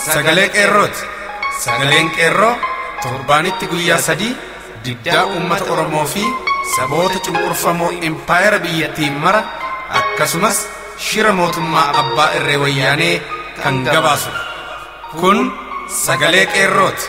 sagalee qeerrooti. Sagaleen qeerroo torbaanitti guyyaa 3 diddaa uummata Oromoo fi saboota cunqurfamoo impaayera biyyattii mara akkasumas shira mootummaa abbaa irree wayyaanee kan gabaasudha. Kun sagalee qeerrooti.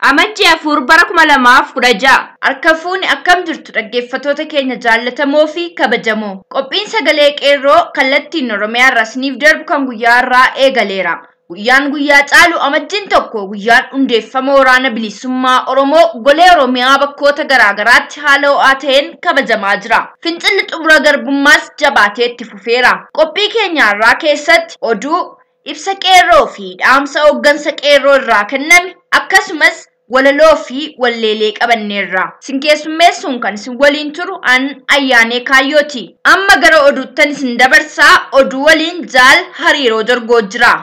Amajjii 4 bara 2016 harka fuuni akkam jirtu dhaggeeffattoota keenya jaallatamoo fi kabajamoo. Qophiin sagalee qeerroo kallattiin Oromiyaa irraa isiniif darbu kan guyyaa irraa eegaleera. Guyyaan guyyaa caalu amajjiin 1 guyyaan hundeeffama waraana bilisummaa Oromoo golee Oromiyaa bakkoota garaagaraatti haala ho'aa ta'een kabajamaa jira. Fincilli xumura garbummaas jabaatee itti fufeera. Qophii keenya irraa keessatti oduu, ibsa qeerroo fi dhaamsa hooggansa qeerroo irraa kenname akkasumas walaloo fi walleelee qabanneerra. Isin keessummeessuun kan isin waliin turu an Ayyaanee Kaayyooti. Amma gara oduuttan isin dabarsaa, oduu waliin jaal hariiroo jorgoo jira.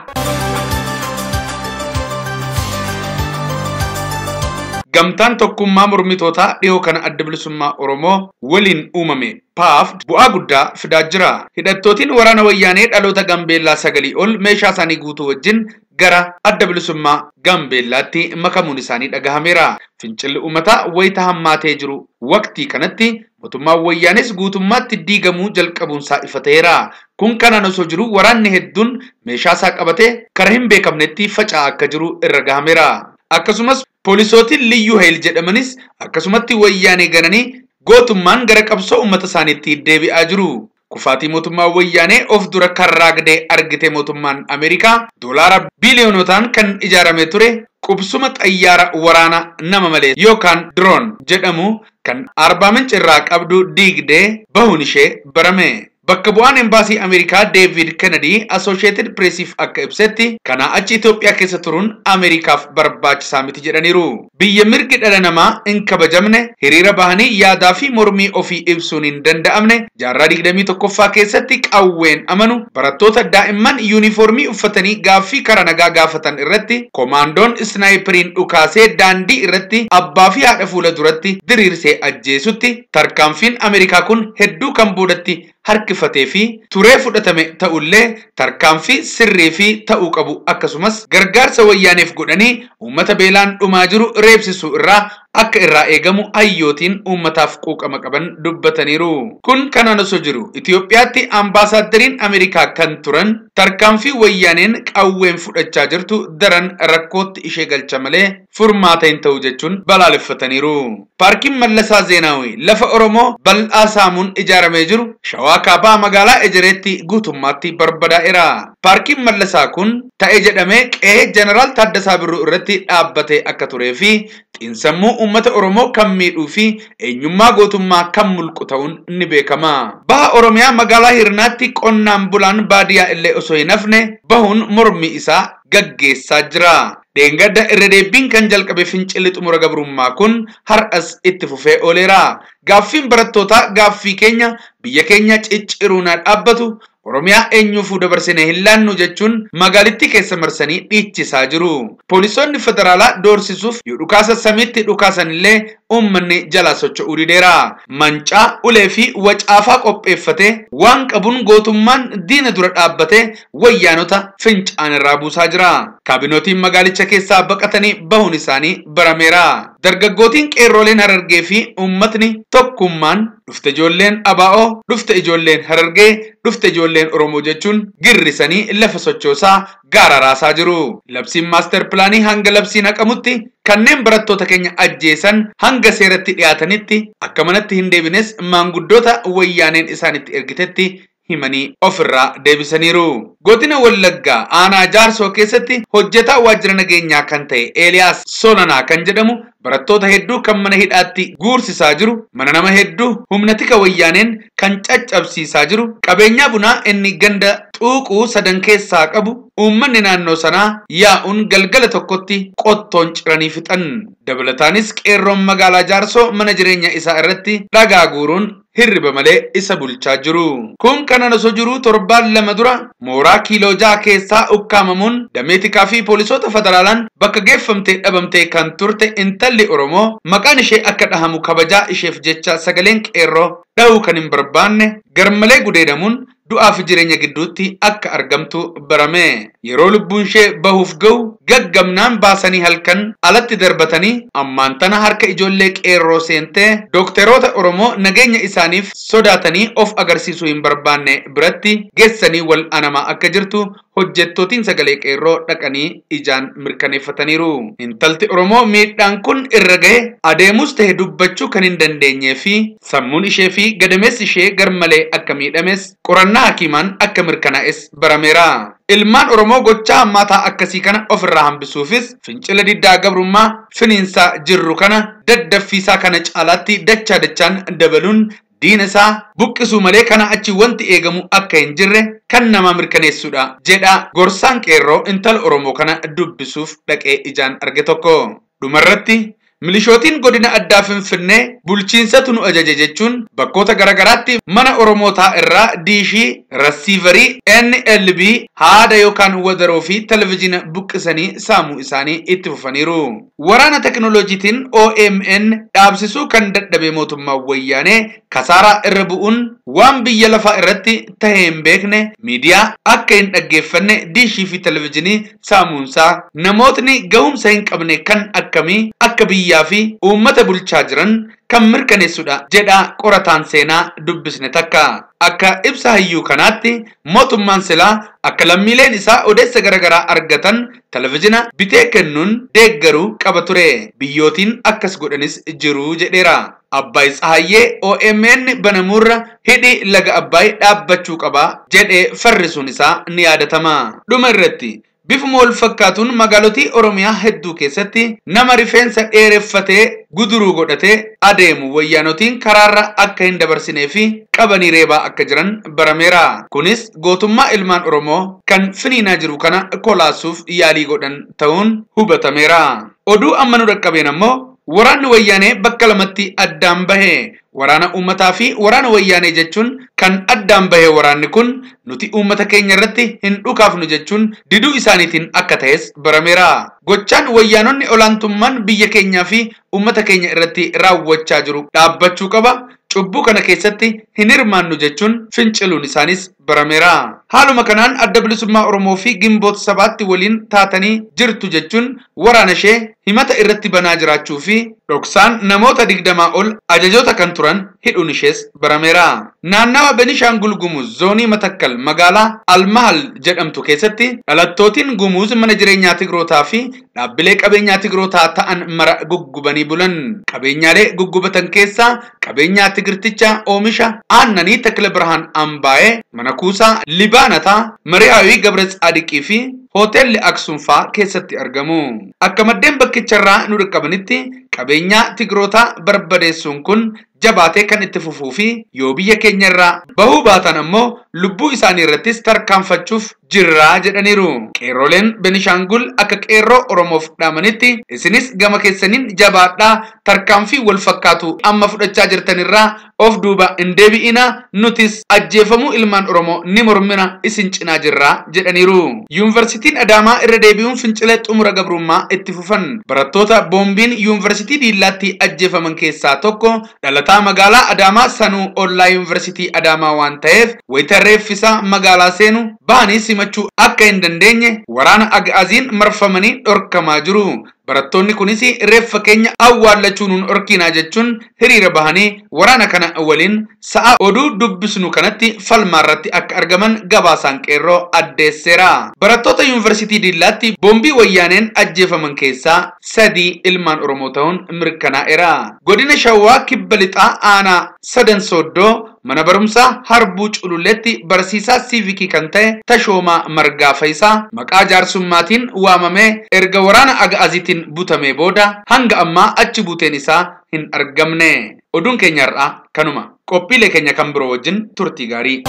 Gamtaan tokkummaa mormitootaa dhihoo kana adda bilisummaa Oromoo waliin uumame PAF bu'aa guddaa fidaa jira. Hidhattootiin waraana wayyaanee dhaloota Gambeellaa 9 ol meeshaa isaanii guutuu wajjin gara adda bilisummaa Gambeellaatti makamuun isaanii dhagahameera. Fincilli uummataa wayita hammaatee jiru waqtii kanatti mootummaan wayyaanes guutummaatti diigamuu jalqabuunsaa ifa ta'eera. Kun kanaan osoo jiru waraanni hedduun meeshaa isaa qabatee karaa hin beekamnetti faca'aa akka jiru irra gahameera. Akkasumas poolisootiin Liyyuu Hayil jedhamanis akkasumatti wayyaanee gananii gootummaan gara qabsoo uummata isaaniitti deebi'aa jiru. Kufaatii mootummaa wayyaanee of dura karraa gadee argite mootummaan Ameerikaa doolaara biiliyoonotaan kan ijaarame ture qubsuma xayyaara waraana nama malee yookaan diroon jedhamu kan Arbaa Minch irraa qabdu diigdee bahuun ishee barame. Bakka bu'aan embaasii Ameerikaa David Kennedy Associated Pressiif akka ibsetti kanaa achi Itoophiyaa keessa turuun Ameerikaaf barbaachisaa miti jedhaniiru. Biyya mirgi dhala namaa hin kabajamne, hiriira bahanii yaadaa fi mormii ofii ibsuun hin danda'amne, jaarraa 21ffaa keessatti qawween amanu, barattoota daa'imman yuunifoormii uffatanii gaaffii karaa nagaa gaafatan irratti koomaandoon isnaayiperiin dhukaasee daandii irratti abbaa fi haadha fuula duratti diriirsee ajjeesutti tarkaanfiin Ameerikaa kun hedduu kan boodatti harkifatee fi turee fudhatame ta'ullee tarkaanfii sirrii fi ta'uu qabu akkasumas gargaarsa wayyaaneef godhanii uummata beelaan dhumaa jiru reebsisuu irraa akka irraa eegamu hayyootiin uummataaf quuqama qaban dubbataniiru. Kun kanaan osoo jiru Itoophiyaatti ambaasaaddariin Ameerikaa kan turan tarkaanfii wayyaaneen qawween fudhachaa jirtu daran rakkootti ishee galcha malee furmaata hin ta'u jechuun balaaleffataniiru. Paarkiin Mallasaa Zeenaawii lafa Oromoo bal'aa saamuun ijaaramee jiru Shawaa Kaabaa magaalaa Ejereetti guutummaatti barbadaa'eera. Paarkiin Mallasaa kun ta'e jedhamee qe'ee Jeneraal Taaddasaa Birruu irratti dhaabbatee akka turee fi xiinsammuu uummata Oromoo kan miidhuu fi eenyummaa gootummaa kan mulqu ta'uun ni beekama. Baha Oromiyaa magaalaa Hirnaatti qonnaan bulaan baadiyyaa illee osoo hin hafne bahuun mormii isaa gaggeessaa jira. Dheengadda irra deebiin kan jalqabe fincilli xumura gabrummaa kun har'as itti fufee ooleera. Gaaffiin barattootaa gaaffii keenya biyya keenya cicciruun dhaabbatu Oromiyaa eenyuufuu dabarsinee hin laannu jechuun magaalittii keessa marsanii dhiichisaa jiru. Poolisoonni federaalaa doorsisuuf yoo dhukaasa samiitti dhukaasan illee uummanni jalaa socho'uu dideera. Mancaa, ulee fi wacaafaa qopheeffatee waan qabuun gootummaan diina dura dhaabbatee wayyaanota fincaan irraa buusaa jira. Kaabinootiin magaalicha keessaa baqatanii bahuun isaanii barameera. Dargaggootiin qeerrooleen Harargee fi uummatni tokkummaan dhufte ijoolleen Abaa'oo, dhufte ijoolleen Harargee, dhufte ijoolleen Oromoo jechuun girrisanii lafa sochoosaa gaara raasaa jiru. Labsiin maaster pilaanii hanga labsiin haqamutti kanneen barattoota keenya ajjeesan hanga seeratti dhiyaatanitti akka manatti hin deebines maanguddoota wayyaaneen isaanitti ergitetti himanii ofirraa deebisaniiru. Godina Wallaggaa aanaa Jaarsoo keessatti hojjetaa waajjira nageenyaa kan ta'e Eeliyaas Solanaa kan jedhamu barattoota hedduu kan mana hidhaatti guursisaa jiru, mana nama hedduu humna tika wayyaaneen kan caccabsiisaa jiru, qabeenyaa bunaa inni ganda xuuquu sadan keessaa qabu uummanni naannoo sanaa yaa'uun galgala tokkotti qottoon ciranii fixan. Dabalataanis qeerroon magaalaa Jaarsoo mana jireenya isaa irratti dhagaa guuruun hirriba malee isa bulchaa jiru. Kun kanaan osoo jiruu torbaan 2 dura mooraa kiiloo 6 keessaa ukkaamamuun dameetikaa fi poolisoota federaalaan bakka geeffamtee dhabamtee kan turte intalli Oromoo maqaan ishee akka dhahamu kabajaa isheef jecha sagaleen qeerroo dhahuu kan hin barbaanne garmalee gudeedamuun du'aa fi jireenya gidduutti akka argamtu barame. Yeroo lubbuun ishee bahuuf ga'u gaggamnaan baasanii halkan alatti darbatanii ammaan tana harka ijoollee qeerroo seentee dookteroota Oromoo nageenya isaaniif sodaatanii of agarsiisuu hin barbaanne biratti geessanii wal anamaa akka jirtu hojjettootiin sagalee qeerroo dhaqanii ijaan mirkaneeffataniiru. Intalti Oromoo miidhaan kun irra ga'e adeemus ta'e dubbachuu kan hin dandeenyee fi sammuun ishee fi gadameessi ishee garmalee akka miidhames qorannaa hakiimaan akka mirkanaa'es barameera. Ilmaan Oromoo gochaa hammaataa akkasii kana ofirraa hambisuufis fincila diddaa gabrummaa finiinsaa jirru kana daddaffiisaa kana caalaatti dachaa dachaan dabaluun diina isaa buqqisuu malee kana achi wanti eegamu akka hin jirre kan nama mirkaneessudha jedha gorsaan qeerroo intala Oromoo kana dubbisuuf dhaqee ijaan arge tokko. Dhumarratti milishootiin godina addaa Finfinnee bulchiinsatu nu ajaje jechuun bakkoota garaagaraatti mana Oromootaa irraa diishii, rasiivarii, NLB, haada yookaan wadaroo fi televizyiina buqqisanii saamuu isaanii itti fufaniiru. Waraana teknooloojiitiin OMN dhaabsisuu kan dadhabe mootummaa wayyaanee kasaaraa irra bu'uun waan biyya lafaa irratti tahee hin beekne miidiyaa akka hin dhaggeeffanne diishii fi televizyiinii saamuunsaa namootni gahumsa hin qabne kan akkamii akka biyya fi uummata bulchaa jiran kan mirkaneessudha jedha qorataan seenaa dubbisne takka. Akka ibsa hayyuu kanaatti mootummaan silaa akka lammiileen isaa odeessa garaagaraa argatan televizyiina bitee kennuun deeggaruu qaba ture. Biyyootiin akkas godhanis jiru jedheera. Abbaay Tsahaayyee OMN banamuurra hidhi laga Abbaay dhaabbachuu qaba jedhee farrisuun isaa ni yaadatama. Dhuma irratti bifuma wal fakkaatuun magaalotii Oromiyaa hedduu keessatti nama rifeensa dheereffatee guduruu godhatee adeemu wayyaanotiin karaarra akka hin dabarsinee fi qabanii reebaa akka jiran barameera. Kunis gootummaa ilmaan Oromoo kan finiinaa jiru kana kolaasuuf yaalii godhan ta'uun hubatameera. Oduu amma nu dhaqqabeen ammoo waraanni wayyaanee bakka lamatti addaan bahe. Waraana uummataa fi waraana wayyaanee jechuun kan addaan bahe waraanni kun nuti uummata keenya irratti hin dhukaafnu jechuun diduu isaaniitiin akka ta'es barameera. Gochaan wayyaanonni olaantummaan biyya keenyaa fi uummata keenya irratti raawwachaa jiru dhaabbachuu qaba. Cubbuu kana keessatti hin hirmaannu jechuun finciluun isaanis barameera. Haaluma kanaan adda bilisummaa Oromoo fi gimboota sabaatti waliin taatanii jirtu jechuun waraana ishee himata irratti banaa jiraachuu fi dhoksaan namoota 20 ol ajajoota kan turan hidhuun ishees barameera. Naannawa Benishaangul Gumuz zoonii Matakkal magaalaa Almahal jedhamtu keessatti dhalattootiin Gumuz mana jireenyaa Tigrootaa fi dhaabbilee qabeenyaa Tigrootaa ta'an mara guggubanii bulan. Qabeenyaalee guggubatan keessaa qabeenyaa Tigirticha oomisha aannanii Takla Birhaan Ambaayee, mana kuusaa Libaanataa, Mariyaawii Gabra Tsaadiqii fi hoteelli Aksum fa'aa keessatti argamu. Akka maddeen bakkicharraa nu dhaqqabanitti qabeenyaa Tigrootaa barbadeessuun kun jabaatee kan itti fufuu fi yoo biyya keenya irraa bahuu baatan ammoo lubbuu isaanii irrattis tarkaanfachuuf jirraa jedhaniiru. Qeerroleen Benishaangul akka qeerroo Oromoof dhaamanitti isinis gama keessaniin jabaadhaa tarkaanfii wal fakkaatu amma fudhachaa jirtanirraa of duuba hin deebi'ina nutis ajjeefamuu ilmaan Oromoo ni mormina isin cinaa jirraa jedhaniiru. Yuunivarsiitiin Adaamaa irra deebi'uun fincila xumura gabrummaa itti fufan. Barattoota boombiin yuunivarsiitii Diillaatti ajjeefaman keessaa tokko dhalataa magaalaa Adaamaa sanuu ollaa yuunivarsiitii Adaamaa waan ta'eef wayita reeffisaa magaalaa seenu bahanii simachuu akka hin dandeenye waraana Ag'aaziin marfamanii dhorkamaa jiru. Barattoonni kunis reeffa keenya awwaallachuu nuun dhorkinaa jechuun hiriira bahanii waraana kana waliin sa'a oduu dubbisnu kanatti falmaarratti akka argaman gabaasaan qeerroo addeesseera. Barattoota yuunivarsiitii Diillaatti boombii wayyaaneen ajjeefaman keessaa 3 ilmaan Oromoo ta'uun mirkanaa'eera. Godina Shawaa Kibba Lixaa Aanaa Sadan Sooddoo mana barumsaa Harbuu Cululleetti barsiisaa siivikii kan ta'e Tashoomaa Margaa Fayisaa maqaa jaarsummaatiin waamamee erga waraana Ag'aaziitiin butamee booda hanga ammaa achi buuteen isaa hin argamne. Oduun keenya har'aa kanuma. Qophiilee keenya kan biroo wajjin turtii gaarii.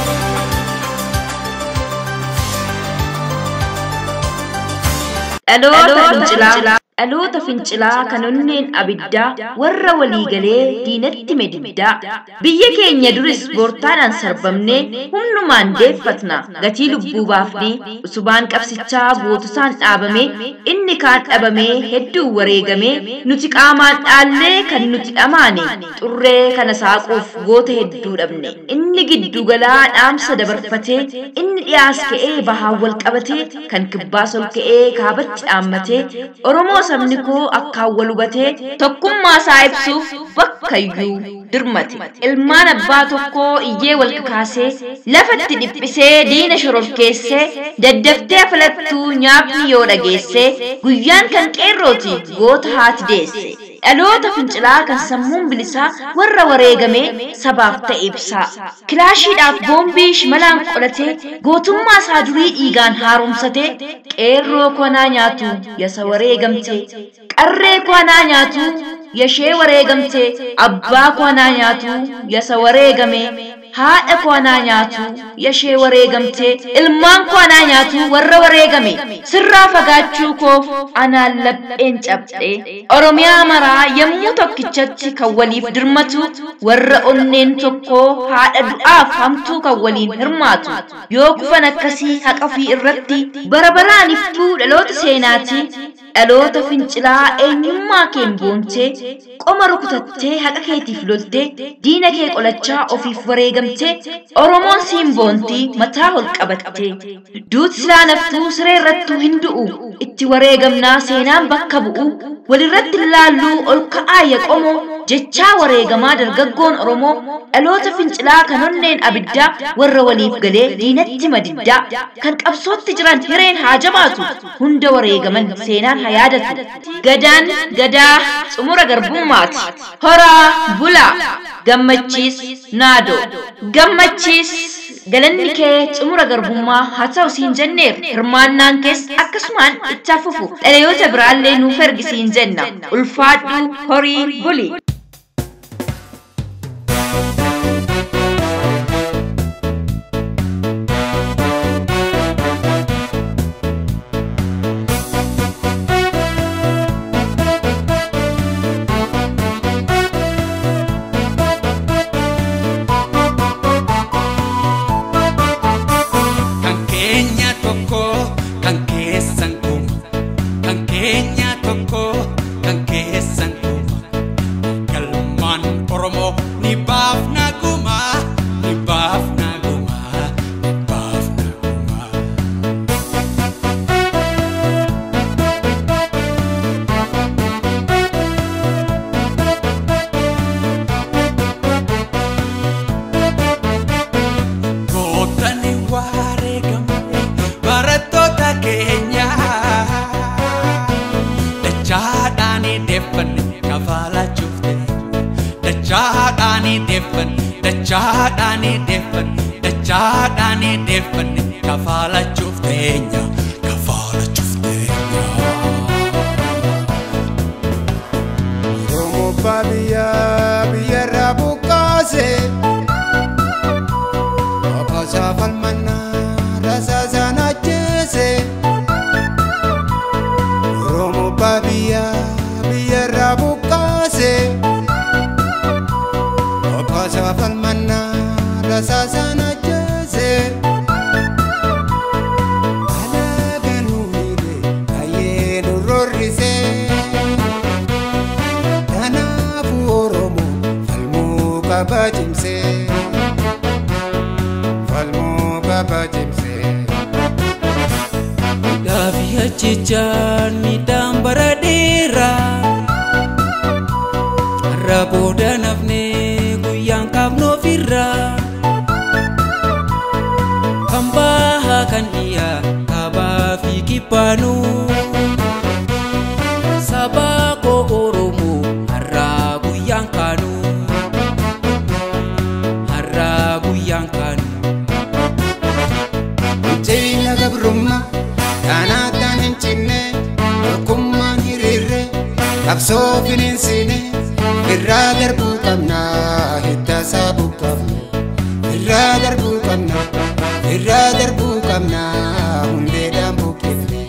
Dhaloota fincilaa. Dhaloota fincilaa kan onneen abiddaa warra waliigalee diinatti mediddaa. Biyya keenya duris goortaadhaan sarbamnee humnumaan deeffatna gatii lubbuu baafnee utubaan qabsichaa gootusaan dhaabamee inni kaan dhabamee hedduu wareegamee nuti qaamaan dhaallee kan nuti dhamaane xurree kana saaquuf goota hedduu dhabne. Inni giddugalaa dhaamsa dabarfatee inni dhiyaas ka'ee bahaan wal qabatee kan kibbaas ol ka'ee kaabatti dhaammatee Oromoo sabni koo akkaan wal hubatee tokkummaa isaa ibsuuf bakkayyuu dirmate. Ilmaan abbaa tokkoo iyyee wal kakaasee lafatti dhiphisee diina shororkeessee daddaftee afalattuu nyaapni yoo dhageessee guyyaan kan qeerrooti goota haati deesse. Dhaloota fincilaa kan sammuun bilisaa warra wareegamee sabaaf ta'e ibsaa. Kilaashiidhaaf boombii shimalaan qolatee gootummaa isaa durii dhiigaan haaromsatee qeerroo konaa nyaatu yasa wareegamtee qarree konaa nyaatu yashee wareegamtee abbaa konaa nyaatu yasa wareegamee haadha konaa nyaatu yashee wareegamtee ilmaan konaa nyaatu warra wareegame sirraa fagaachuu koof anaan lapheen cabxee Oromiyaa maraa yommuu tokkichatti kan waliif dirmatu warra onneen tokkoo haadha du'aaf hamtuu kan waliin hirmaatu yoo kufan akkasii haqa ofii irratti bara baraan iftuu dhaloota seenaati. Dhaloota fincilaa eenyummaa keen boontee qoma rukutattee haqa keetiif loltee diina kee qolachaa ofiif wareegamtee Oromoon siin boontii mataa ol qabattee duuti silaa naftuu siree irrattuu hin du'u itti wareegamnaa seenaan bakka bu'u walirratti laalluu ol ka'aa ya qomoo jechaa wareegamaa dargaggoon Oromoo dhaloota fincilaa kan onneen abiddaa warra waliif galee diinatti madiddaa kan qabsootti jiran hireen haa jabaatu hunda wareegaman seenaan haa yaadatu. Gadaan gadaa xumura garbummaati. Horaa bulaa Gammachiis Naadoo. Gammachiis galanni kee xumura garbummaa haa ta'u siin jenneef hirmaannaan kees akkasumaan itti hafufu dhaloota biraallee nuuf ergi siin jenna. Ulfaadhu horii buli. Kan keenya tokko kan keessan kuma kan keenya tokko kan keessan kuma galmaan Oromoo ni baafna kuma ni baafna kuma ni baafna kuma. Gootani wareegamne barattoota keenya dachaadhaan deeffanne kafalachuuf ta'e dachaadhaan deeffanne dachaadhaan deeffanne dachaadhaan deeffanne kafalachuuf teenya kafalachuuf teenya. Oromoo biyya biyyarraa buqqaase Obbosaa falmannaa rasaasaan ajjeese. Oromoo biyya biyyarraa buqqaase Obbosaa falmannaa rasaasaan ajjeese. Alaga nu miidhe baay'ee nu roorrise. Kanaafuu Oromoo falmuu qaba cimsee. Falmuu qaba cimsee. Gaaffii ajjechaan midhaan bara dheeraa har'a booda nafnee guyyaan kaafnu ofirraa kan bahaa kan dhiyaa kaabaa fi kibbaanuu saba koo Oromoo har'a guyyaan kaanu har'a guyyaan kaanu. Fincila gabrummaa kanaataan hin cinne tokkummaan hiriirre qabsoo finiinsine irraa darbuu qabna hidda saabuu qabna irraa darbuu qabna irraa darbuu qabna hundeedhaan buqqifne.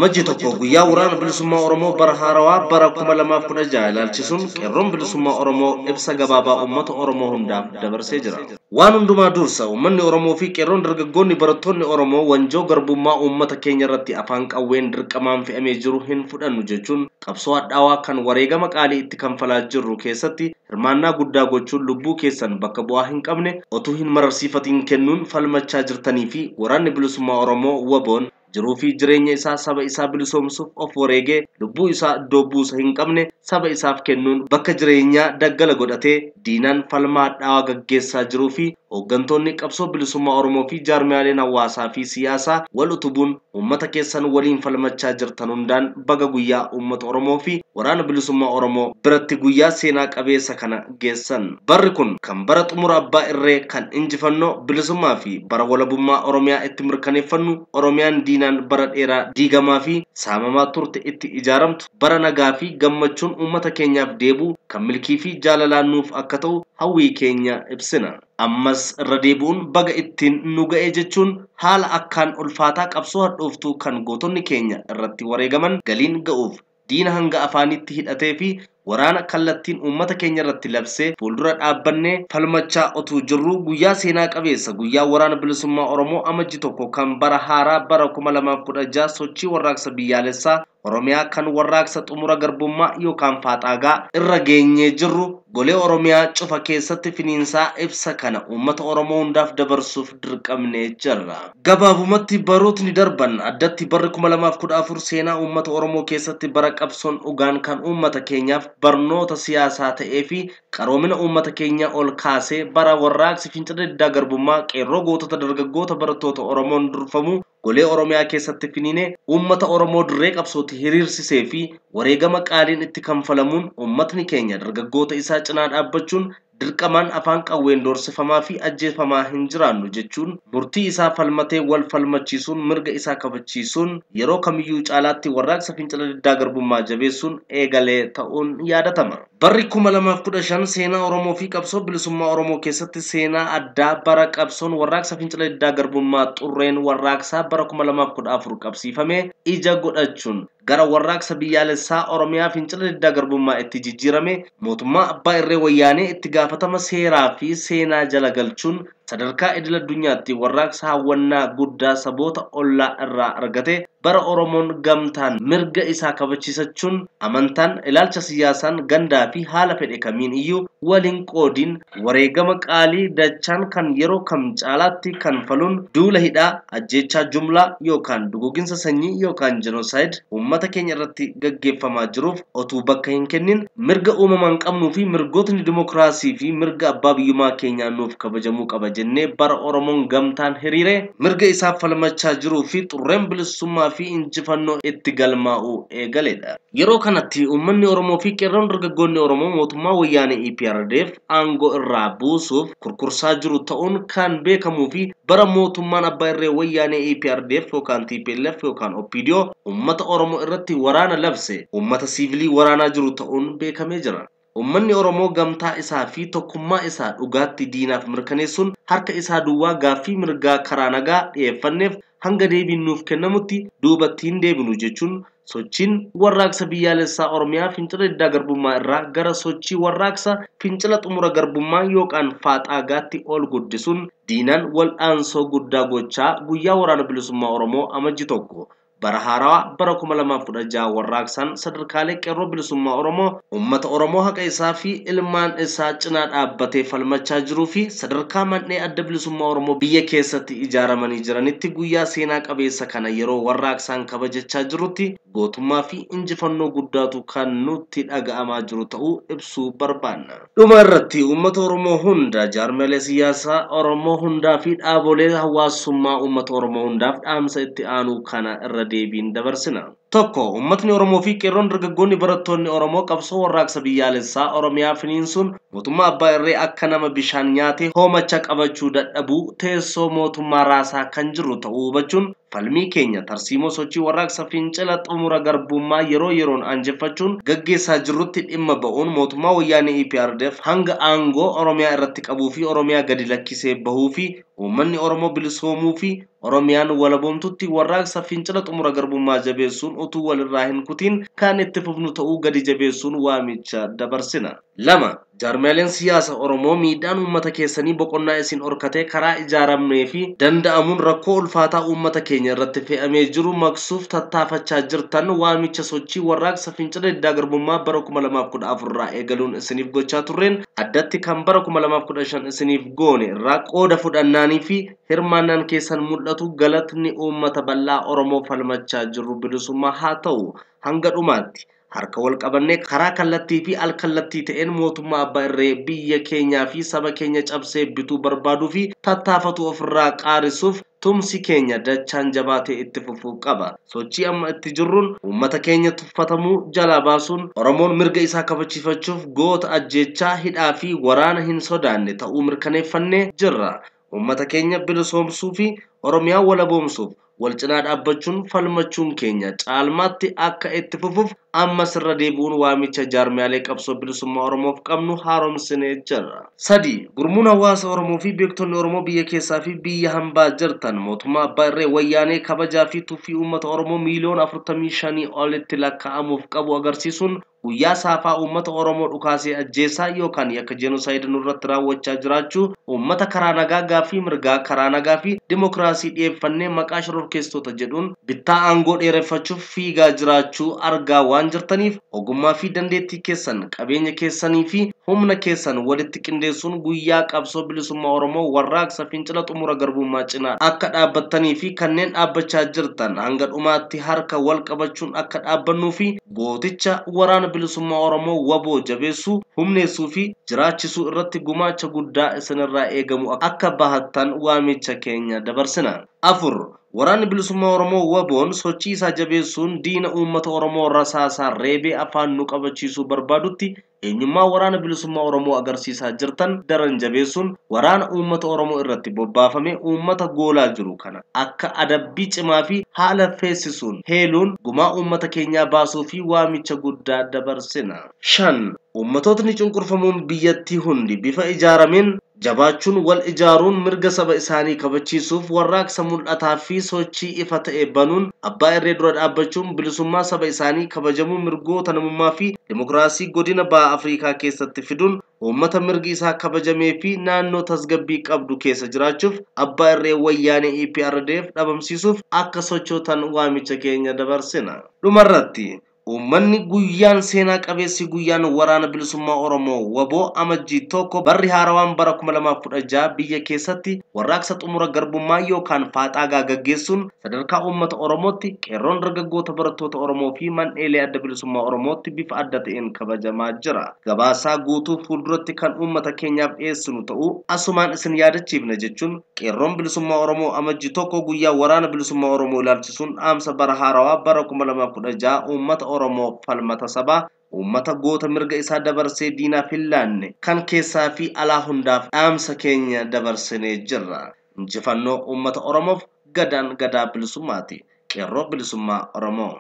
Amajjii 1 guyyaa waraana bilisummaa Oromoo bara haarawaa bara 2016 ilaalchisuun qeerroon bilisummaa Oromoo ibsa gabaabaa uummata Oromoo hundaaf dabarsee jira. Waan hundumaa dursa uummanni Oromoo fi qeerroon dargaggoonni barattoonni Oromoo wanjoo garbummaa uummata keenya irratti afaan qawween dirqamaan fe'amee jiru hin fudhannu jechuun qabsoo hadhaawaa kan wareegama qaalii itti kanfalaa jirru keessatti hirmaannaa guddaa gochuun lubbuu keessan bakka bu'aa hin qabne otuu hin mararsiifatiin kennuun falmachaa jirtanii fi waraanni bilisummaa Oromoo WBO'n jiruu fi jireenya isaa saba isaa bilisoomsuuf of wareegee lubbuu isaa iddoo buusa hin qabne saba isaaf kennuun bakka jireenyaa daggala godhatee diinaan falmaa hadhaawaa gaggeessaa jiruu fi hooggantoonni qabsoo bilisummaa Oromoo fi jaarmiyaaleen hawaasaa fi siyaasaa wal utubuun uummata keessan waliin falmachaa jirtan hundaan baga guyyaa uummata Oromoo fi waraana bilisummaa Oromoo biratti guyyaa seenaa qabeessa kana geessan. Barri kun kan bara xumura abbaa irree kan injifannoo bilisummaa fi bara walabummaa Oromiyaa itti mirkaneeffannu, Oromiyaan diinaan bara dheeraa diigamaa fi saamamaa turte itti ijaaramtu, bara nagaa fi gammachuun uummata keenyaaf deebi'u kan milkii fi jaalalaan nuuf akka ta'u hawwii keenya ibsina. Ammas irra deebi'uun baga ittiin nu ga'e jechuun haala akkaan ulfaataa qabsoo hadhooftuu kan gootonni keenya irratti wareegaman galiin ga'uuf diina hanga afaanitti hidhatee fi waraana kallattiin uummata keenya irratti labsee fuuldura dhaabbannee falmachaa otuu jirru guyyaa seenaa qabeessa guyyaa waraana bilisummaa Oromoo amajji 1 kan bara haaraa bara 2016 sochii warraaqsa biyyaalessaa Oromiyaa kan warraaqsa xumura garbummaa yookaan faaxaagaa irra geenyee jirru golee Oromiyaa cufa keessatti finiinsaa ibsa kana uummata Oromoo hundaaf dabarsuuf dirqamnee jirra. Gabaabumatti barootni darban addatti barri 2014 seenaa uummata Oromoo keessatti bara qabsoon dhugaan kan uummata keenyaaf barnoota siyaasaa ta'ee fi qaroomina uummata keenya ol kaasee bara warraaqsi fincila diddaa garbummaa qeerroo gootota dargaggoota barattoota Oromoon durfamu golee Oromiyaa keessatti finiinee uummata Oromoo dirree qabsootti hiriirsisee fi wareegama qaaliin itti kanfalamuun uummatni keenya dargaggoota isaa cinaa dhaabbachuun dirqamaan afaan qawween doorsifamaa fi ajjeefamaa hin jiraannu jechuun murtii isaa falmatee wal falmachiisuun mirga isaa kabachiisuun yeroo kamiyyuu caalaatti warraaqsa fincila diddaa garbummaa jabeessuun eegalee ta'uun yaadatama. Barri 2015 seenaa Oromoo fi qabsoo bilisummaa Oromoo keessatti seenaa addaa bara qabsoon warraaqsa fincila diddaa garbummaa xurreen warraaqsaa bara 2014 qabsiifame ija godhachuun gara warraaqsa biyyaalessaa Oromiyaa fincila diddaa garbummaa itti jijjiirame mootummaa abbaa irree wayyaanee itti gaafatama seeraa fi seenaa jala galchuun sadarkaa idil addunyaatti warraaqsa hawwannaa guddaa saboota ollaa irraa argate bara Oromoon gamtaan mirga isaa kabachiisachuun amantaan ilaalcha siyaasaan gandaa fi haala fedhe kamiin iyyuu waliin qoodiin wareegama qaalii dachaan kan yeroo kam caalaatti kanfaluun duula hidhaa ajjeechaa jumlaa yookaan duguginsa sanyii yookaan jenosaayid uummata keenya irratti gaggeeffamaa jiruuf otuu bakka hin kennin mirga uumamaan qabnuu fi mirgootni dimokiraasii fi mirga abbaa biyyummaa keenyaa nuuf kabajamuu qaba jennee bara Oromoon gamtaan hiriire mirga isaa falmachaa jiruu fi xurreen bilisummaa fi injifannoo itti galmaa'uu eegaledha. Yeroo kanatti uummanni Oromoo fi qeerroon dargaggoonni Oromoo mootummaa wayyaanee EPRDF aangoo irraa buusuuf kurkursaa jiru ta'uun kan beekamuu fi bara mootummaan abbaa irree wayyaanee EPRDF yookaan TPLF yookaan OPDO uummata Oromoo irratti waraana labse uummata siivilii waraanaa jiru ta'uun beekamee jira. Uummanni Oromoo gamtaa isaa fi tokkummaa isaa dhugaatti diinaaf mirkaneessuun harka isaa duwwaa gaaffii mirgaa karaa nagaa dhiyeeffanneef hanga deebiin nuuf kennamutti duubatti hin deebinu jechuun sochiin warraaqsa biyyaalessaa Oromiyaa fincila diddaa garbummaa irraa gara sochii warraaqsa fincila xumura garbummaa yookaan faaxaagaatti ol guddisuun diinaan wal'aansoo guddaa gochaa guyyaa waraana bilisummaa Oromoo amajji 1 bara haarawaa bara 2016 warraaqsaan sadarkaalee qeerroo bilisummaa Oromoo uummata Oromoo haqa isaa fi ilmaan isaa cinaa dhaabbatee falmachaa jiruu fi sadarkaa man'ee adda bilisummaa Oromoo biyya keessatti ijaaramanii jiranitti guyyaa seenaa qabeessa kana yeroo warraaqsaan kabajachaa jirutti gootummaa fi injifannoo guddaatu kan nutti dhaga'amaa jiru ta'uu ibsuu barbaanna. Dhuma irratti uummata Oromoo hunda jaarmelee siyaasaa Oromoo hundaa fi dhaabolee hawaasummaa uummata Oromoo hundaaf dhaamsa itti aanu kana irra deebiin dabarsina. 1. Uummatni Oromoo fi qeerroon dargaggoonni barattoonni Oromoo qabsoo warraaqsa biyyaalessaa Oromiyaa finiinsuun mootummaa abbaa irree akka nama bishaan nyaatee hoomacha qabachuu dadhabuu teessoo mootummaa raasaa kan jiru ta'uu hubachuun falmii keenya tarsiimoo sochii warraaqsa fincila xumura garbummaa yeroo yeroon anjeffachuun gaggeessaa jirrutti dhimma ba'uun mootummaa wayyaanee EPRDF hanga aangoo Oromiyaa irratti qabuu fi Oromiyaa gadi lakkisee bahuu fi uummanni Oromoo bilisoomuu fi Oromiyaan walaboomtutti warraaqsa fincila xumura garbummaa jabeessuun utuu walirraa hin kutiin kan itti fufnu ta'uu gadi jabeessuun waamicha dabarsina. 2. Jaarmiyaaleen siyaasa Oromoo miidhaan uummata keessanii boqonnaa isin horkatee karaa ijaaramnee fi danda'amuun rakkoo ulfaataa uummata keenya irratti fe'amee jiru maqsuuf tattaafachaa jirtan waamicha sochii warraaqsa fincila diddaa garbummaa bara 2014 irraa eegaluun isiniif gochaa turreen addatti kan bara 2015 isiniif goone irraa qooda fudhannaanii fi hirmaannaan keessan mul'atu galatni uummata bal'aa Oromoo falmachaa jiru bilisummaa haa ta'u hanga dhumaatti. Harka wal qabannee karaa kallattii fi alkallattii ta'een mootummaa abbaa irree biyya keenyaa fi saba keenya cabsee bituu barbaaduu fi tattaafatu ofirraa qaarisuuf tumsi keenya dachaan jabaatee itti fufuu qaba. Sochii amma itti jirruun uummata keenya tuffatamuu jalaa baasuun Oromoon mirga isaa kabachiifachuuf goota ajjeechaa hidhaa fi waraana hin sodaanne ta'uu mirkaneeffannee jirra. Uummata keenya bilisoomsuu fi Oromiyaa walaboomsuuf wal cinaa dhaabbachuun falmachuun keenya caalmaatti akka itti fufuuf ammas irra deebi'uun waamicha jaarmiyaalee qabsoo bilisummaa Oromoof qabnu haaromsinee jirra. 3. Gurmuun hawaasa Oromoo fi beektonni Oromoo biyya keessaa fi biyya hambaa jirtan mootummaa abbaa irree wayyaanee kabajaa fi tuffii uummata Oromoo miiliyoona 45 olitti lakkaa'amuuf qabu agarsiisuun guyyaa saafaa uummata Oromoo dhukaasee ajjeesaa yookaan yakka jenosaayidii nurratti raawwachaa jiraachuu uummata karaa nagaa gaaffii mirgaa karaa nagaa fi dimokiraasii dhiyeeffannee maqaa shororkeessitoota jedhuun bittaa aangoo dheereffachuuf fiigaa jiraachuu argaa waan jirtaniif ogummaa fi dandeettii keessan qabeenya keessanii fi humna keessan walitti qindeessuun guyyaa qabsoo bilisummaa Oromoo warraaqsa fincila xumura garbummaa cinaa akka dhaabbattanii fi kanneen dhaabbachaa jirtan hanga dhumaatti harka wal qabachuun akka dhaabbannuu fi gooticha waraana bilisummaa Oromoo waboo jabeessuu humneessuu fi jiraachisuu irratti gumaacha guddaa isinirraa eegamu akka bahattan waamicha keenya dabarsina. 4. Waraanni bilisummaa Oromoo waboon sochii isaa jabeessuun diina uummata Oromoo rasaasaa reebee afaan nu qabachiisuu barbaadutti eenyummaa waraana bilisummaa Oromoo agarsiisaa jirtan daran jabeessuun waraana uummata Oromoo irratti bobbaafame uummata goolaa jiru kana akka adabbii cimaa fi haala feessisuun heeluun gumaa uummata keenyaa baasuu fi waamicha guddaa dabarsina. 5. Uummatootni cunqurfamuun biyyattii hundi bifa ijaarameen jabaachuun wal ijaaruun mirga saba isaanii kabachiisuuf warraaqsa mul'ataa fi sochii ifa ta'e banuun abbaa irree dura dhaabbachuun bilisummaa saba isaanii kabajamuu mirgoota namummaa fi dimokiraasii godina baha Afrikaa keessatti fiduun uummata mirgi isaa kabajamee fi naannoo tasgabbii qabdu keessa jiraachuuf abbaa irree wayyaanee EPRDF dhabamsiisuuf akka sochootan waamicha keenya dabarsina. Dhumarratti Uummanni guyyaan seenaa qabeessi guyyaan waraana bilisummaa Oromoo waboo amajjii 1 barri haarawaan bara 2016 biyya keessatti warraaqsa xumura garbummaa yookaan faaxaagaa gaggeessuun sadarkaa uummata Oromootti qeerroon dargaggoota barattoota Oromoo fi man'eelee adda bilisummaa Oromootti bifa adda ta'een kabajamaa jira. Gabaasaa guutuu fuulduratti kan uummata keenyaaf dhiyeessinu ta'uu asumaan isin yaadachiifna jechuun qeerroon bilisummaa Oromoo amajjii 1 guyyaa waraana bilisummaa Oromoo ilaalchisuun dhaamsa bara haarawaa bara 2016 uummata Oromoo falmata sabaa uummata goota mirga isaa dabarsee diinaaf hin laanne kan keessaa fi alaa hundaaf dhaamsa keenya dabarsinee jirra. Injifannoo uummata Oromoof gadaan gadaa bilisummaati. Qeerroo bilisummaa Oromoo.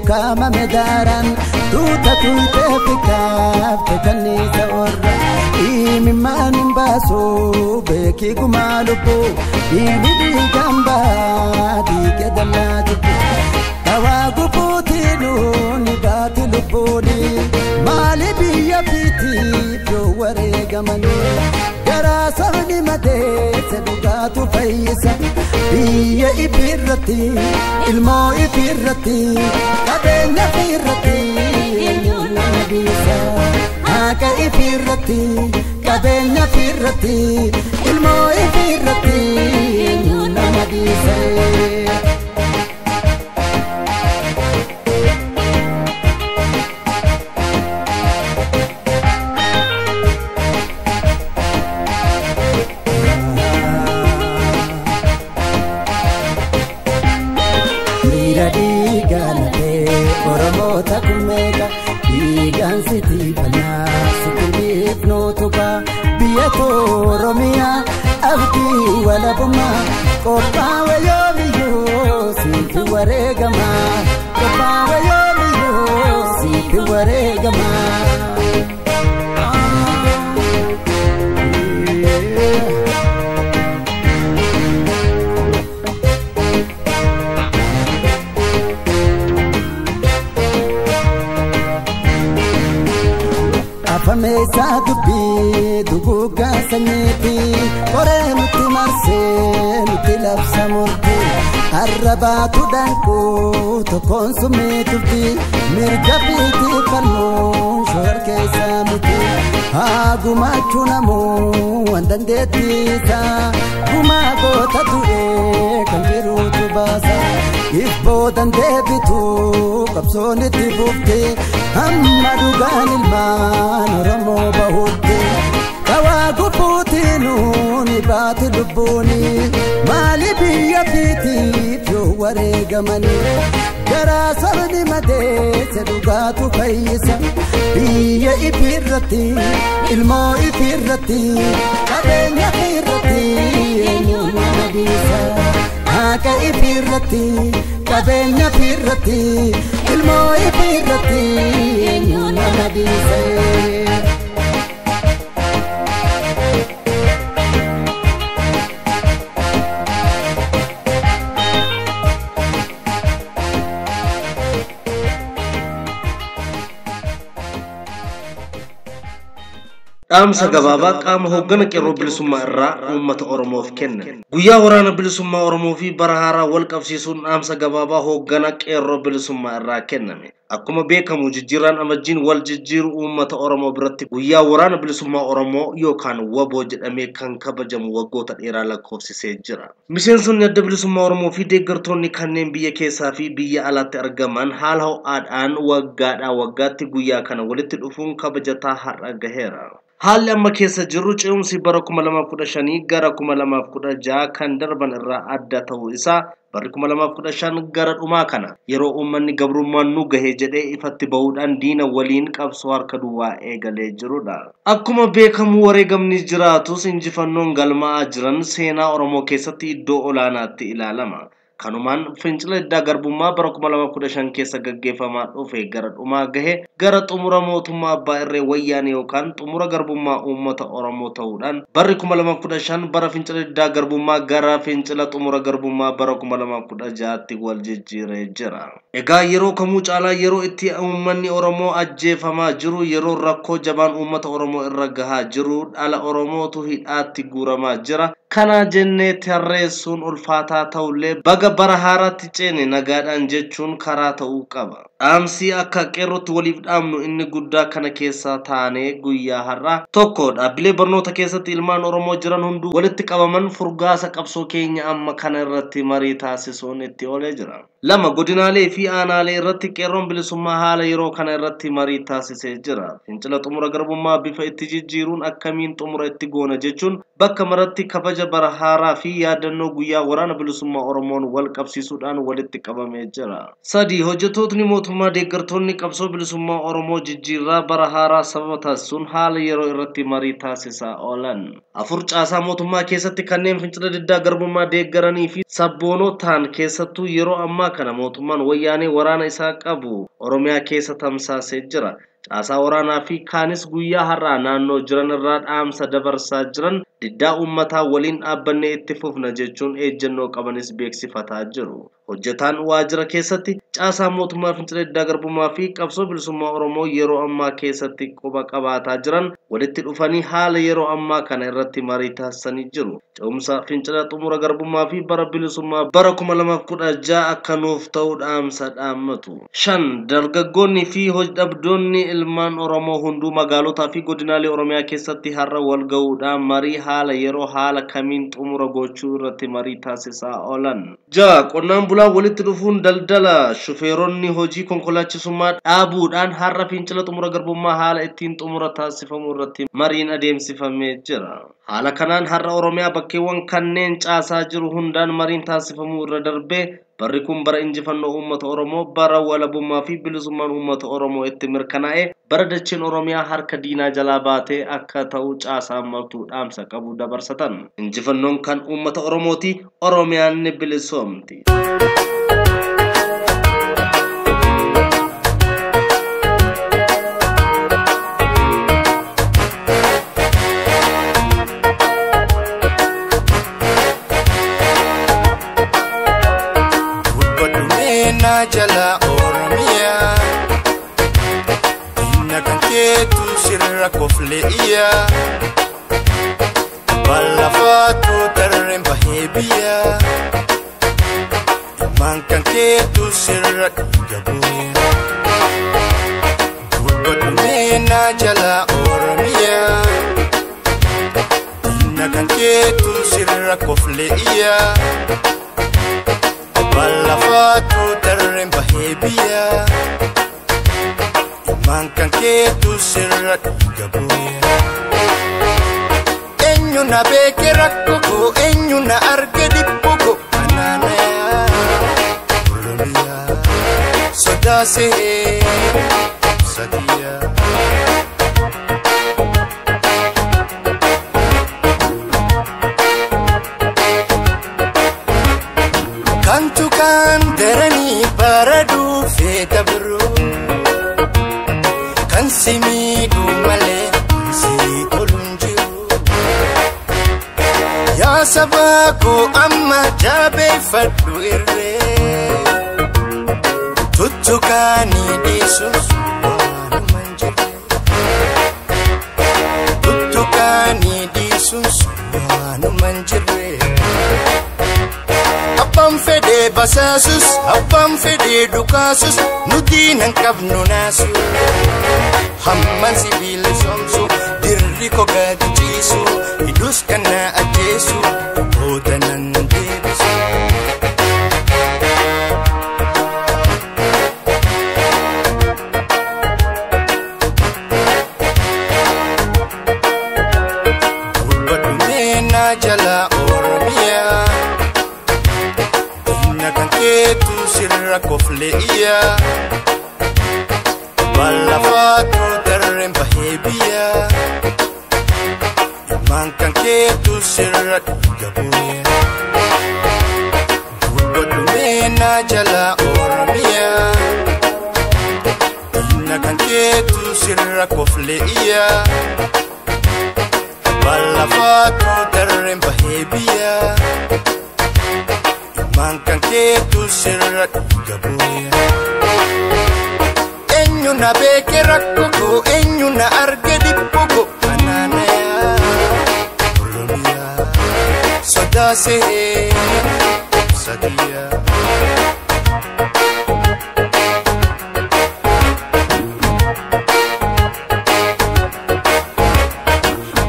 Ukkaamame daaraan tuuta tuutee fikkaafte kanniisa orra imimmaan hin baasu beekii gumaa lubbuu dhiigni dhiigaan baa dhiiga dallaa jibbu hawaa gubuutiinuu ni baati lubbuuni maali biyya fiitiif yoo wareegamanii garaa sabni madeesse dhugaatu fayyisa biyya ifirratti ilmoo ifirratti qabeenya ifirratti eenyuun nama dhiisa haqa ifirratti qabeenya ifirratti ilmoo ifirratti eenyuun nama dhiisa. Oromoota kummeeka dhiigaan sitii banaa sitti nootuka biyya Oromiyaa abdii walabummaa qophaawe yoomiyyuu siif wareegamaa qophaawe yoomiyyuu siif wareegamaa. Afameessaa dubbii duguuggaa sanyiiti qoree nutti marsee nutti labsa murti arrabaatu danquu tokkoon summii tufti mirga fiitii falmuu shoor keessaa miti haa gumaachuu namuu waan dandeettiisa gumaa goota du'ee kan jiruutu baasa ibboodan deebitu qabsoon itti fufti hamma dhugaan ilmaan Oromoo bahutti hawaa gufuutiinuu ni baati lubbuuni maali biyya fiitiif yoo wareegamanii garaa sabni madeesse dhugaatu fayyisa biyya ifirratti ilmoo ifirratti qabeenya ifirratti eenyuun nama dhiisa haqa ifirratti qabeenya ifirratti ilmoo ifirratti eenyuun nama dhiisa. Dhaamsa gabaabaa qaama hooggana qeerroo bilisummaa irraa uummata Oromoof kenname. Guyyaa waraana bilisummaa Oromoo fi bara haaraa wal qabsiisuun dhaamsa gabaabaa hooggana qeerroo bilisummaa irraa kenname. Akkuma beekamu jijjiirraan amajjiin wal jijjiiru uummata Oromoo biratti guyyaa waraana bilisummaa Oromoo yookaan WBO jedhamee kan kabajamu waggoota dheeraa lakkoofsisee jira. Miseensonni adda bilisummaa Oromoo fi deeggartoonni kanneen biyya keessaa fi biyya alaatti argaman haala ho'aadhaan waggaadhaa waggaatti guyyaa kana walitti dhufuun kabajataa har'a gaheera. Haalli amma keessa jirru ce'umsi bara 2015 gara 2016 kan darban irraa adda ta'uu isaa barri 2015 gara dhumaa kana yeroo uummanni gabrummaan nu gahe jedhee ifatti bahuudhaan diina waliin qabsoo harka duwwaa eegalee jirudha. Akkuma beekamu wareegamni jiraatus injifannoon galmaa'aa jiran seenaa Oromoo keessatti iddoo olaanaatti ilaalama. Kanumaan fincila iddaa garbummaa bara 2015 keessa gaggeeffamaa dhufe gara dhumaa gahe gara xumura mootummaa abbaa irree wayyaanee yookaan xumura garbummaa uummata Oromoo ta'uudhaan barri 2015 bara fincila iddaa garbummaa gara fincila xumura garbummaa bara 2016tti wal jijjiiree jira. Egaa yeroo kamuu caalaa yeroo itti uummanni Oromoo ajjeefamaa jiru yeroo rakkoo jabaan uummata Oromoo irra gahaa jiru dhala Oromootu hidhaatti guuramaa jira. Kana jennee tarreessuun ulfaataa ta'ullee baga bara haaraatti ceene nagaadhaan jechuun karaa ta'uu qaba. Dhaamsi akka qeerrootti waliif dhaamnu inni guddaa kana keessa taanee guyyaa har'aa tokko dhaabbilee barnoota keessatti ilmaan Oromoo jiran hunduu walitti qabaman furgaasa qabsoo keenya amma kana irratti marii taasisuun itti oolee jira. Lama godinaalee fi aanaalee irratti qeerroon bilisummaa haala yeroo kana irratti marii taasisee jira. Fincila xumura garbummaa bifa itti jijjiiruun akkamiin xumura itti goona jechuun bakka maratti kabaja bara haaraa fi yaadannoo guyyaa waraana bilisummaa Oromoon wal qabsiisuudhaan walitti qabamee jira. 3. Hojjettootni mootummaa deeggartoonni qabsoo bilisummaa Oromoo jijjiirraa bara haaraa sababa taasisuun haala yeroo irratti marii taasisaa oolan. 4. Caasaa mootummaa keessatti kanneen fincila diddaa garbummaa deeggaranii fi sabboonoo ta'an keessattuu yeroo ammaa kana mootummaan wayyaanee waraana isaa qabu Oromiyaa keessa tamsaasee jira. Caasaa waraanaa fi kaanis guyyaa har'aa naannoo jiran irraa dhaamsa dabarsaa jiran diddaa uummataa waliin dhaabbannee itti fufna jechuun ejjennoo qabanis beeksifataa jiru. Hojjetaan waajjira keessatti caasaa mootummaa fincila diddaa garbummaa fi qabsoo bilisummaa Oromoo yeroo ammaa keessatti quba qabaataa jiran walitti dhufanii haala yeroo ammaa kana irratti marii taasisanii jiru. Ce'umsa fincila xumura garbummaa fi bara bilisummaa bara 2016 akka nuuf ta'u dhaamsa dhaammatu. 5. Dargaggoonni fi hojii-dhabdoonni ilmaan Oromoo hunduu magaalotaa fi godinaalee Oromiyaa keessatti har'a wal ga'uudhaan marii haala yeroo haala kamiin xumura gochuu irratti marii taasisaa oolan. 6. Qonnaan bulaa walitti dhufuun daldala shufeeronni hojii konkolaachisummaa dhaabuudhaan har'a fincila xumura garbummaa haala ittiin xumura taasifamu irratti mariin adeemsifamee jira. Haala kanaan har'a Oromiyaa bakkeewwan kanneen caasaa jiru hundaan mariin taasifamuu irra darbee barri kun bara injifannoo uummata Oromoo, bara walabummaa fi bilisummaan uummata Oromoo itti mirkanaa'e, bara dacheen Oromiyaa harka diinaa jalaa baatee akka ta'u caasaan martuu dhaamsa qabu dabarsatan. Injifannoon kan uummata Oromooti, Oromiyaan ni bilisoomti. Jala Oromia Inna kan keetu sirra kofle iya Balafatu tarreen bahee biyya Ilmaan kan keetu sirra dhiiga bu'e Dubbadhu meenaa jala Oromia Inna kan keetu sirra kofle iya Balafatu tarreen bahee biyya Ilmaan kan keetu sirra dhiiga bu'e Eenyu na beeke rakkoo koo, eenyu na arge dhiphoo koo, anaanayaa Oromiyaa sodaasee sadiyaa. Kantu kan daranii bara dhuufee dabru kan si miidhu malee si tolu hin jiru. Yaa saba koo amma jabeeffadhu irree tuttukaanii dhiisuus waanuma hin jirre. Tuttukaanii dhiisuus waanuma hin jirre. Abbaan fedhee basaasus, abbaan fedhee dhukaasus, nuti nan qabnu naasu. Hammaan sibiila soomsu, dirri koo gadi ciisu, hidhuus kan na ajjeesu, booda nan deebisu. Dubbadhu meenaa jala Oromiyaa. Inna kan keetu sirra kofle iya Balafatu tarreen bahee biyya Ilmaan kan keetu sirra dhiiga bu'e Dubbadhu meenaa jala Oromiyaa Inna kan keetu sirra kofle iya Balafatu tarreen bahee biyya Ilmaan kan keetu sirra dhiiga bu'e Eenyu na beeke rakkoo koo, eenyu na arge dhiphoo koo, anaanayaa Oromiyaa sodaasee sadiyaa.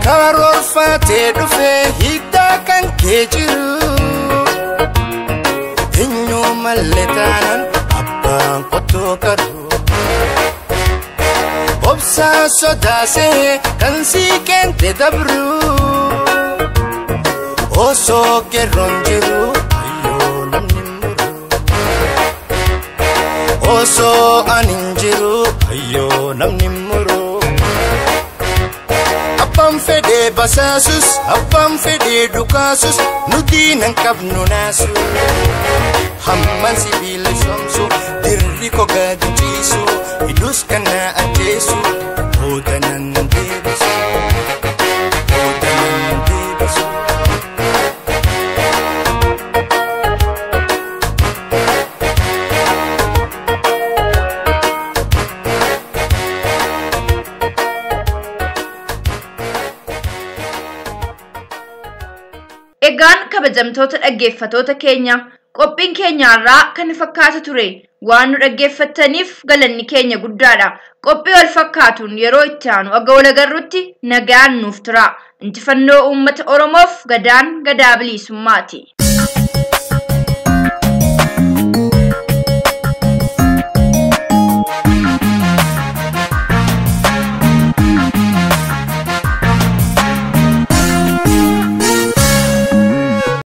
Karoorfatee dhufee hiddaa kan kee jiru. Eenyu malee taanaan abbaan qottoo qaru. Obsaa sodaasee kan sii keente dabru. Osoo qeerroon jiru hayyoo namni muru. Osoo ani hin jiru hayyoo namni muru. Abbaan fedhee basaasus abbaan fedhee dhukaasus nuti nan qabnu naasu. Hamman sibiila somsu dirri koo gadi ciisu hidhus kan na ajjeesu booda nan deebisu. Booda nan deebisu. Egaan kabajamtoota dhaggeeffatoota keenya qophiin keenyaarraa kan fakkaata ture waan nu dhaggeeffattaniif galanni keenya guddaadha. Qophii wal fakkaatuun yeroo itti aanu aga wal agarrutti nagaan nuuf tura. Injifannoo uummata Oromoof gadaan gadaa bilisummaati.